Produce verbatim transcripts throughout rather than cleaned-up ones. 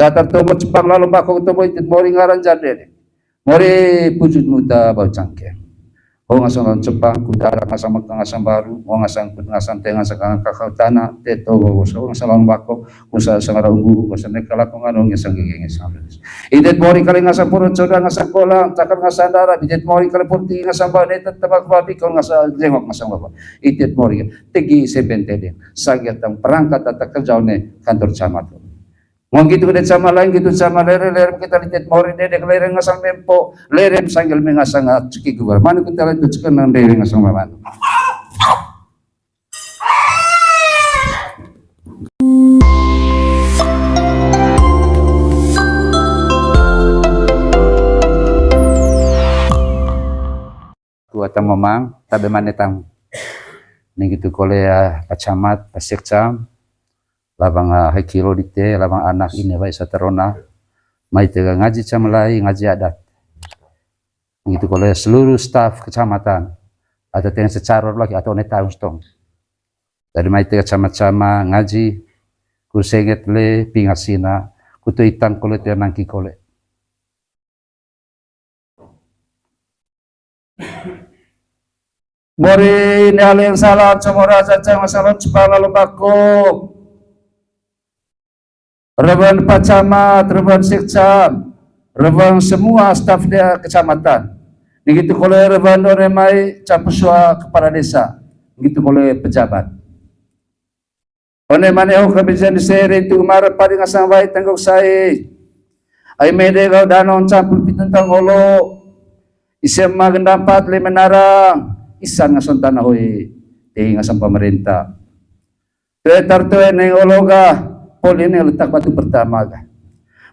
Catar tombo Jepang lalo bako tombo itit mori ngaran jande. Mori pujut muta bau cangke. Ho ngasang lawan Jepang, kuta arak ngasang maka ngasang baru, ho ngasang kut ngasang te ngasang kakak tanah, te to ho ngasang lawan bako, kusa sangara umbu, kusa ne kalako ngano ngasang gege ngasang. Itit mori kali ngasang purun coda ngasang kolang, cakar ngasang darah, itit mori kali purti ngasang bau, ne tetap babi, kon ngasang jengok ngasang baba. Itit mori, tegi sebentede, sagiatang perangkat tata kerja ne kantor camat. Ngong gitu de cama lain gitu cama lere lere kita litet mori dede lere ngasang mempo lere sanggil mengasang ceki gubar manu kita litet ceki nang dede ngasang mamanu. Tua tang mamang tabe mane tang. Ning gitu kole, ah, pacamat, pasekcam, labang, ah, hai kilo dite, labang anak ini baik saterona. Mai tega ngaji camelai, ngaji adat. Gitu kole seluruh staf kecamatan. Ada teng secara lagi atau ne tahu stong. Tadi mai tega cama-cama ngaji, kursenget le pingasina, kutu itang kole tega nangki kole. Mori ni aleng salam semua raja cang salam cepang lalu bako. Reban pacamat, reban sekcam, reban semua staf dia kecamatan. Begitu kole reban dore mai campur sua kepala desa. Begitu kole pejabat. One mane ho kabijan di seri tu mara padi ngasang wai tenggok sai. Ai mede gau danon campur pitun tang olo. Isem ma gendampat le menarang. Isan ngasang tanah hoi. Te ngasang pemerintah. Toe tar toe neng olo ga. Poli neng letak batu pertama ga.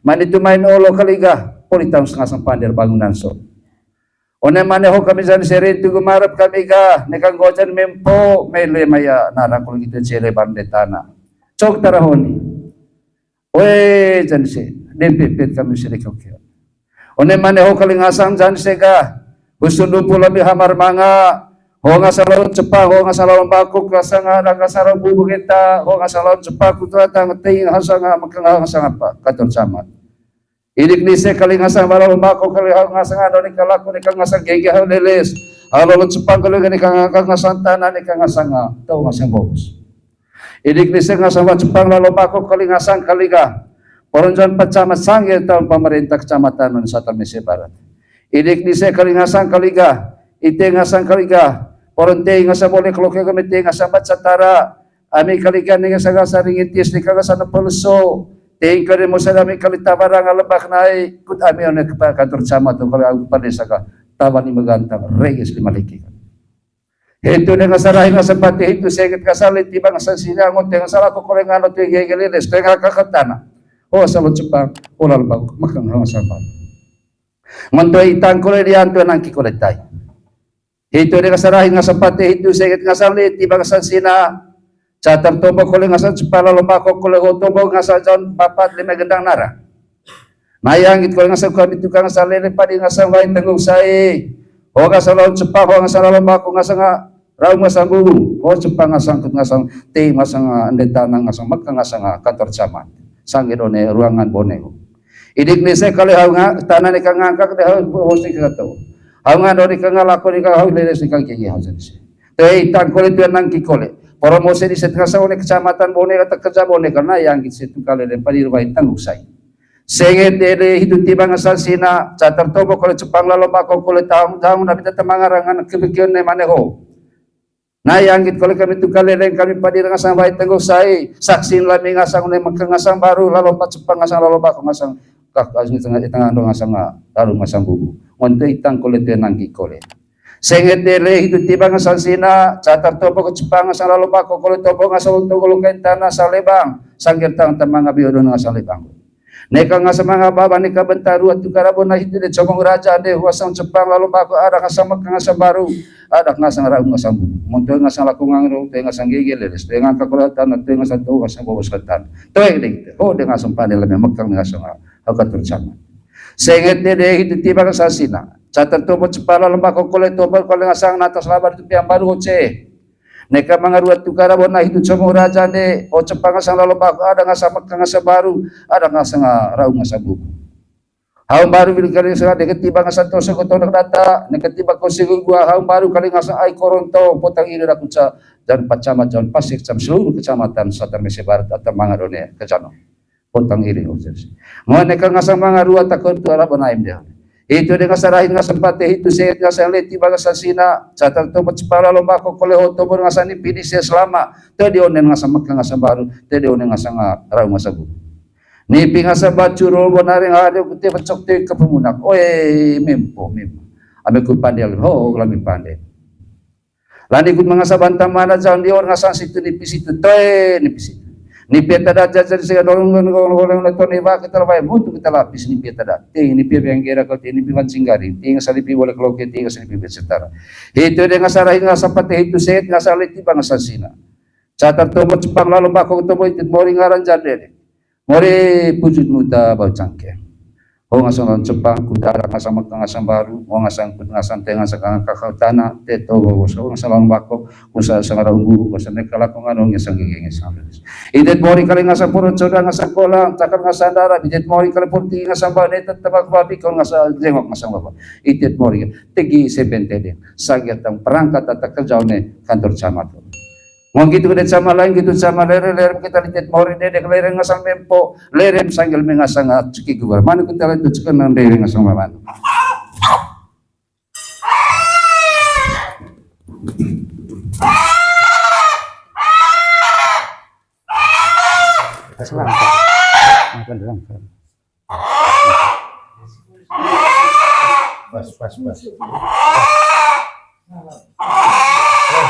Mani tu main olo kali ga. Poli tahun setengah sempandir bangunan so. One mane ho kami jan seri tu gemarap kami ga, ne kang gojan mempo, mele maya nara kul gitu cele bande tanah. Cok tarahoni. Oe jan se, dempet kami seri kau kio. One mane ho kali ngasang jan se ga, husun dumpu labi hamar manga, ho ngasang lawan cepa, ho ngasang lawan bakuk, ngasang ada ngasang lawan bubu geta, ho ngasang lawan cepa, kutu datang, ting, hasang, makang, hasang apa, kantor camat. Idik nise kali ngasang bala bako kali hau ngasang ado ni kalaku ni kang ngasang gege hau leles. Hau lolo cepang kali ni kang ngasang tanah ni kang ngasang tau ngasang bos. Idik nise ngasang wa cepang lalo bako kali ngasang kali ga. Poronjon pecama sangge tahun pemerintah kecamatan Nusa Tenggara Barat. Idik nise kali ngasang kali ga. Ite ngasang kali ga. Poronte ngasang boleh kalau kami te ngasang baca tara. Ami kalikan dengan sagasa ringitis ni kagasa na peleso. Tengka de mosa ami kali tabarang lebak nai kut ami one kepa kantor camat tu kali aku pada saka tawan ni megantang regis lima liki. Hitu dengan sarahi ngasang pati hitu sengit kasali tiba ngasang sini angon tengah salah ko kole ngano tu gege leles tengah kakatana. Oh salon cepang, oh lalu bang mekang hawa sabar. Mentoi tangkule diantu nangki kole tai. Hitu de ngasang rahi ngasang pate hitu sengit ngasang liti bang ngasang sina. Catar tombo kole ngasang cepala lomba ko kole ho tombo ngasang jaun papat lima gendang nara. Nayang gitu kole ngasang kami tukang ngasang lele padi ngasang wain tenggung sai. Ho ngasang lawan cepa ho ngasang lomba ko ngasang raung ngasang bubung. Ho cepa ngasang kut ngasang ti ngasang ende tanang ngasang mekang ngasang kantor camat. Sangge done ruangan bone ho. Idik ni sekali hau nga tanah ni kangangkak de hau hosting kagato. Hau nga doni kangalaku ni kang hau leles ni kang kiki hau sense. Tei tangkole tuan nangki kole. Promosi di setengah saune kecamatan bone kata kerja bone karena yang gitu setu kali dan padi rubai tanggung sai. Sengit dede hitu tiba ngasal sina catar tobo kole cepang lalo bako kole taung taung nabi tata mangarangan kebekion ne mane ho. Nayang gitu kole kami tukang leleng kami padi ngasang baik tenggo sai saksin lami ngasang ne mekeng ngasang baru lalo pat cepang ngasang lalo bako ngasang kak asli tengah tengah do ngasang lalu ngasang bubu. Ngonte itang kole tenang ki kole. Sengit dele hitu tiba ngasang sina catar tobo ke cepang ngasang lalo bako kole tobo ngasang untuk kole kain tanah salebang sangger tang temang abi odon ngasang lebang. Neka ngasang manga baba neka bentar rua tukara bona hitu de comong raja de huasang cepang lalo bako ada ngasang mekeng ngasang baru. Adak ngasang raung ngasang bu. Monto ngasang laku ngangro, te ngasang gege leles, te ngangka kula tanah, te ngasang tau ngasang bawa setan. Toe de gitu. Ho de ngasang pane lame mekang ngasang haka terjama. Senget de de itu tiba ngasang sina. Catar tobo cepala lomba ko kole tobo kole ngasang natas labar itu piang baru oce. Neka manga rua tukar bona hitu Comoro Raja nde, o Cepang ngasang Lalo Mbako, ada ngasang Mekah ngasang Baru, ada ngasang, ah, Raung ngasang Bubu. Haung Baru wili kali ngasang, neka tiba ngasang Toso ko Tondok Data, neka tiba ko Sigugua, Haung Baru kali ngasang Ai Koronto, Potang Iri, Rakuca, dan Pacamat, Jaun Pasir, Kecam-, seluruh kecamatan Satan Mese Barat atau manga done kejano. Potang Iri, oh, jelas. Mo neka ngasang manga rua takon tu ala bona im dia. Hitu de ngasang Rahin ngasang Pate, hitu Seet ngasang Leti, ba ngasang Sina, Catar Tomo Cepang Lalo Mbako, kole ho Tomo ngasang Nipi, Nise Selama, te di onen ngasang Mekah ngasang Baru, te di onen ngasang, ah, Raung ngasang Bubu. Nipi ngasang Bacurul, Bonareng, Hade, Kute, Pecok, te Kepemunak. Oe, mempo, mempo. Ame ku pandel, ho, lami pandel. Lani kut manga saban tamana jang di or ngasang situ Nipi situ, toe Nipi situ. Nipi eta da jajar sega dorong dorong dorong dorong dorong tone ba kita labai mutu kita lapis Nipi eta da. Ting Nipi Benggera kau ting Nipi Wancinggaring, ting salipi boleh keloke, ting salipi besetara. Hitu de ngasang Rahin ngasang Pate, hitu Seet ngasang Leti, ba ngasang Sina. Catar Tomo Cepang Lalo Mbako Tomo Itit Mori ngaran jandele. Mori pujut muta bau cangke. Ho ngasang Lalo Cepang, Kudara ngasang Mekah ngasang Baru, ho ngasang Kut ngasang Te ngasang Kangkakau Tana, Te Togo, ho ngasang Lalo Mbako, kusa ngasang Raung Bubu, kusa neka lako ngano ngasang Gege ngasang Lelus. Itit Mori kali ngasang Purun Coda ngasang Kolang, Cakar ngasang Dara, Itit Mori kali Purti ngasang Bane, Tetebak Babi, kau ngasang Jengok ngasang Bapak. Itit Mori, tegi seben tedeng, sagia tang perangkat tata kerja one kantor camat. Mo gitu kede cama lain gitu cama lere lere kita litit Mori dede lere ngasang mempo lere sanggil mengasang ceki gubar. Mana kita lihat ceki nang dede ngasang lawan. Kasih langkah. Makan dalam kan. Pas, pas, pas.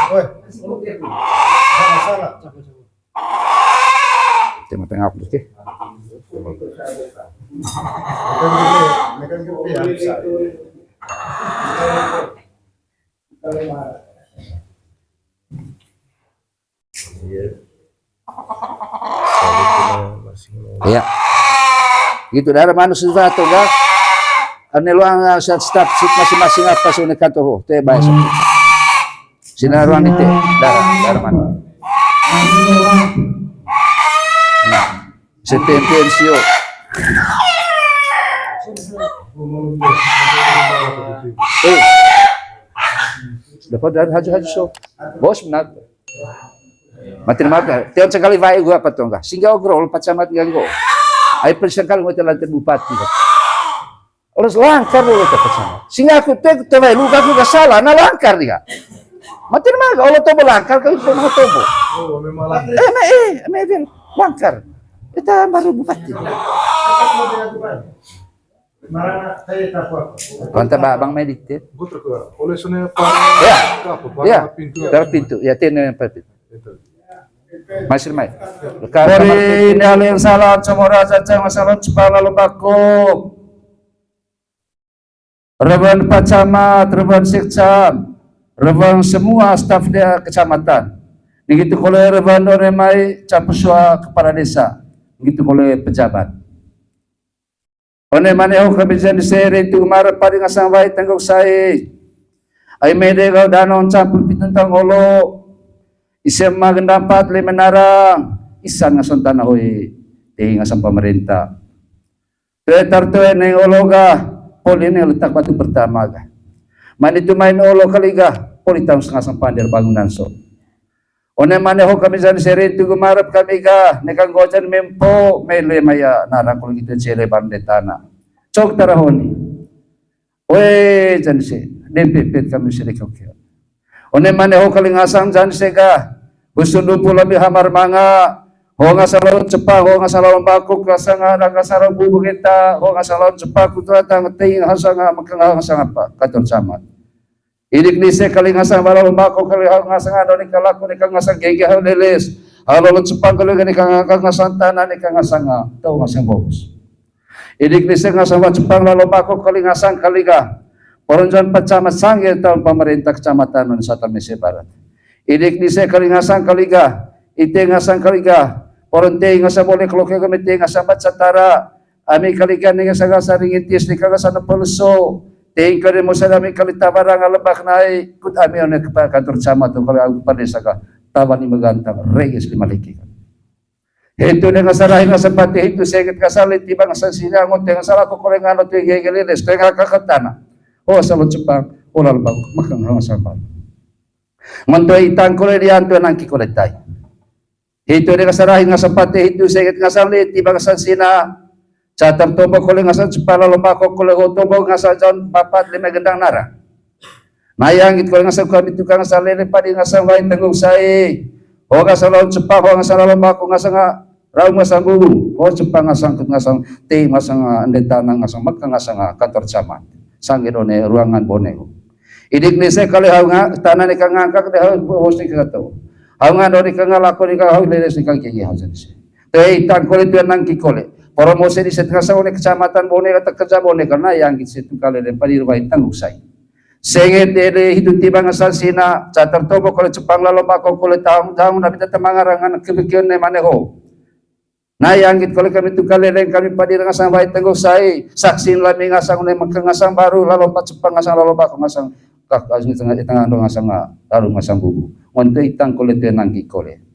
Woi, woi. Salah, salah. Tengok-tengok dulu, oke. Megang gede, megang gede ya, bisa. Iya. Iya. Gitu, dara manuk satu ga. Ane luang, ah, staf, staf, masing-masing apa sih, ini kantor, oh, teh, bahasa. Sina ruang di teh, dara, dara manuk. Nah, C P M P M C O. Eh. Dapat dari haju-haju so. Bos, benar. Mati maka, tiap sekali wae gua apa tuh enggak? Sehingga ogrol pacamat ganggu. Ai persen kali gua lantai bupati. Oles langkar lo kata pacamat. Sehingga aku tuh tuh wae lu gak gua salah, nah langkar dia. Mati maka, Allah tuh berlangkar kalau itu mau tobo. Oh, memang langkar. Eh, me, eh, me, dia langkar. Kita baru bupati. Mantap, Bang Medit, ya. Gue terkeluar. Oleh sana, ya. Ya. Pintu. Dari pintu, ya, tiene pintu. Masih mai. Bori ni alin salam, Comoro Raja, Cang, salam, Cepang, Lalo Mbako. Reban pacamat, reban sekcam, reban semua staf dia kecamatan. Begitu kole reban done mai, capusua kepala desa. Begitu kole pejabat. One mane ho kami jani sere tu mara padi ngasang wai tanggok sai. Ai mede gau danong campur pitun tang olo. Ise ma gendampat le menarang. Isan ngasang tanah hoi. Te ngasang pemerintah. Te tartoe neng olo ga. Poli neng letak batu pertama ga. Mani tu main olo kali ga. Poli tahun setengah sampai dari bangunan so. One mane ho kami jan sere tu gumarap kami ga, neka nggojan mempo, mele maya nara kul gitu cele bande tana. Cok tarahoni. Oe jan se, dempet pet kami sere kokio. One mane ho kali ngasang jan se ga, busun dumpu lebih hamar manga, ho ngasang lawan cepa, ho ngasang lawan bakuk, ngasang ada ngasang rambu bugeta, ho ngasang lawan cepa, kutu atang ting, hasang, mekang, hasang apa, katur camat. Idik nise kali ngasang bala lumbako kali hau ngasang ando ni kalaku ni kangasang gege hau leles. Hau lolo cepang kali ni kangasang tanah ni kangasang tau ngasang bobos. Idik nise ngasang ba cepang lalo bako kali ngasang kali ga. Poronjon pacamat sangge tahun pemerintah kecamatan Nusa Tenggara Barat. Idik nise kali ngasang kali ga. Ite ngasang kali ga. Poronte ngasang boleh keloke kami te ngasang baca tara. Ami kali ga ni ngasang ngasang ringitis ni kangasang nepeleso. Ingkari musa ami kali tabarang lebak nai, kut ami one kepa kantor camat tu kali au pade saka tawan ni megantang, regis lima liki. Hitu de ngasa rahi ngasa pate, hitu sengit ngasa leti bang ngasa sina, ngonte ngasa lako kole ngano tu gege leles, tu ngaka katana. Oh, salon Jepang, oh, lalu bang, makan ngasa bang. Ngonto itang kole diantu nangki kole tai. Hitu de ngasa rahi ngasa pate, hitu sengit ngasa leti bang ngasa sina. Catar tombo kole ngasa Jepang lalo bako kole ho tombo ngasa jaun papat lima gendang nara. Nai anggit kole ngasa kami tukang ngasa lele padi ngasa wai tenggung sai. Ho ngasa laut Jepang, ho ngasa lalo bako ngasa nga rau ngasa bubu. Ho Jepang ngasa angkut ngasa te ngasa nga ende tanang ngasa meka ngasa nga kantor camat. Sangge done ruangan bone ho. Idik ni se kali hau nga tanah ni kangangkak de hau bos ni kata. Hau nga doni kanga lako ni kang hau leles ni kang kiki hau jadi se. Te itang kole tu nangki kole. Promosi di set ngasa one kecamatan bone kata kerja bone karena yang gitu tu kali de padi rubai tangguh sai. Sengit dede hitu tiba ngasa sina catar tombo kole Jepang lalo bako kole taung taung nabi tata mangarangan kebekion ne mane ho. Nai anggit kole kami tu kaleleng kami padi ngasa wai tenggo sai, saksin lami ngasa ne meka ngasa baru lalo pat Jepang ngasa lalo bako ngasa kak tengah tengah do ngasa nga lalu ngasa bubu. Ngonte itang kole te nangki kole.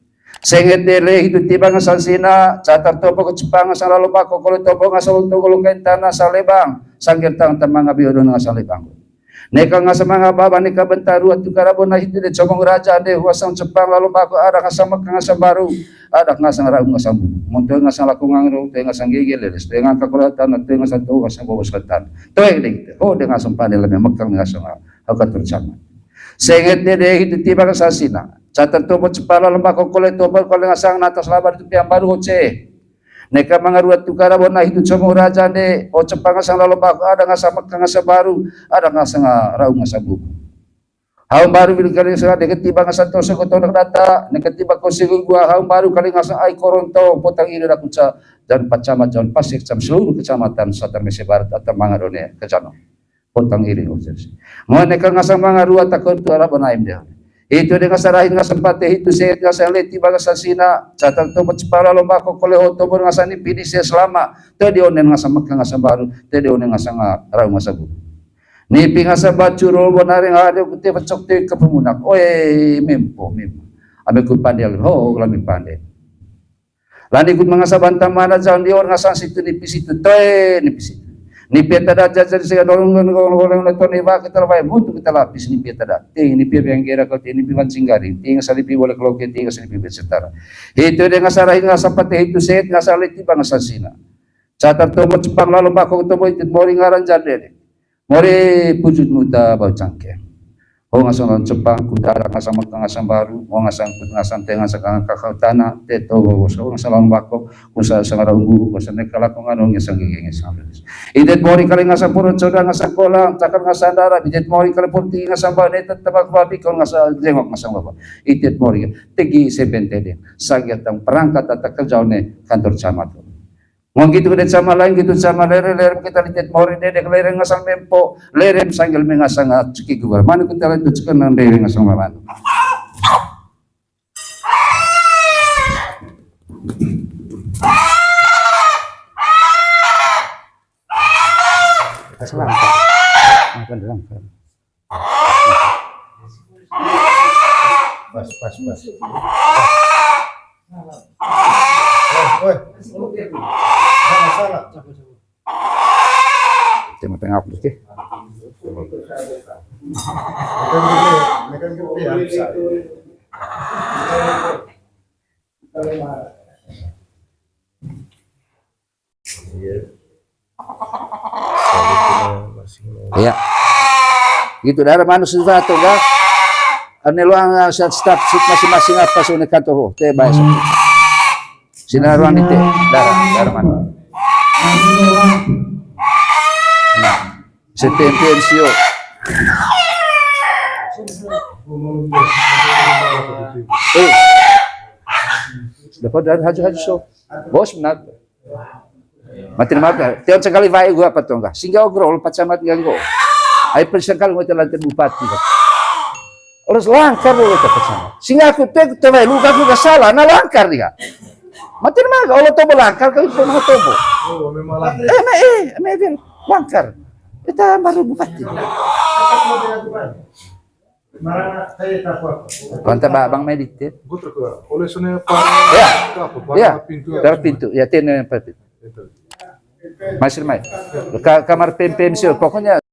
Sengit dele hitu tiba ngasa sina catar tombo ke Jepang ngasa lalo bako kole tombo ngasa untung kole kain tanah salebang sangger tang temang abiodo ngasa lebang. Neka ngasa manga baba neka bentar rua tukara bona hitu de comong raja de huasang Jepang lalo bako ada ngasa meka ngasa baru ada ngasa raung ngasa bubu. Monto ngasa lako ngangro te ngasa gege leles te ngangka kole tanah te ngasa tau ngasa bobos ketan. Toe de gitu. Oh de ngasa pande lame mekang ngasa nga haka terjama. Sengit de de hitu tiba ngasa sina. Catar tobo Jepang lalo bako kole tobo kole ngasa natas labar tu piang baru oce. Neka manga rua tukara bona hitu comong raja de, o Jepang ngasa lalo bako ada ngasa meka ngasa baru, ada ngasa nga raung ngasa bubu. Hau baru bil kali ngasa de ketiba ngasa toso ko tondok data, ne ketiba ko sigu gua hau baru kali ngasa ai koronto potang ini daku ca dan pacamat jaun pasik cam seluruh kecamatan Satar Mese Barat atau manga done kejano. Potang iring, oh, jadi. Ngo neka ngasa manga rua takon tu arah bonaim dia. Itu de ngasa rahin ngasa pate, itu sehat ngasa leti bang ngasa sina, catar tobat sepala lomba ko kole ho tobor ngasa ni pidi se selama. Te di onen ngasa meka ngasa baru, te di onen ngasa nga rau ngasa bu. Nipi ngasa bacuro bonari ngade kute pecok te kepemunak. Oe, mempo, mempo. Ambe ku pandel, ho, lami pandel. Lani kut mangasa banta mana jang di orang asang situ nipi situ toe nipi situ. Nipi tada jajar sega dorong dorong dorong dorong dorong tone ba kita labai mutu kita lapis nipi tada. Ting nipi bengkera ko ting nipi mancing garing ting salipi boleh keloke ting salipi bersetara. Itu de ngasa rahi ngasa pate itu set ngasa leti bang ngasa sina. Catar tobo Jepang lalo bako tobo itu mori ngaran jande. Mori pujut muta bau cangkeng. Ho ngasang lawan Jepang, kuta ada ngasang maka ngasang baru, ho ngasang kut ngasang te ngasang kaka kaka tanah, te to ho ngasang lawan bako, kusa ngasang rau bu, kusa ne kalako ngano ngasang gege ngasang lulus. Idet mori kali ngasang purun coda ngasang kolang, cakar ngasang darah, idet mori kali purti ngasang bau, ne tetap aku babi kau ngasang jengok ngasang baba. Idet mori tegi sebentede, sagiatang perangkat tata kerja ne kantor camat. Ngong gitu gede sama lain gitu sama lere lere kita litet mori dede lere ngasang mempo lere sanggil mengasang ceki gubar manu kita litet cekan nang dere ngasang lawan. Kasih langkah. Makan langkah. Pas, pas, pas. Woi, woi. Salah, salah. Tengah-tengah aku, oke. Megang gede, megang gede ya, bisa. Iya. Gitu, dara manuk sisa tuh, enggak? Ane luang, eh, staf sip masing-masing apa sih, kantor, oh, teh, baik, sip. Sina ruang di teh, dara, dara manuk. Hmm. Setempe sio. Eh. Dapat dari haji-haji so. Bos, benar. Mati na maka, tiap sekali baik gua apa tuh enggak? Sehingga ogrol pacamat ganggu. Ai persen kalau ngota lantai bupati. Harus langkar dulu kata pacamat. Sehingga aku tuh tewai lu aku gak salah, nah langkar dia. Mati na maka, Allah tobo langkar kalau itu mah tobo. Oh, memang langkar. Eh, me, eh, me, langkar. Ita baru bupati. Kontak ba abang mai dite. Oleh sone pa. Ya. Apa, ya. Pintu. Pintu. Ya, tene pintu. Masih mai. Ka-, kamar pem-pem sih. Pokoknya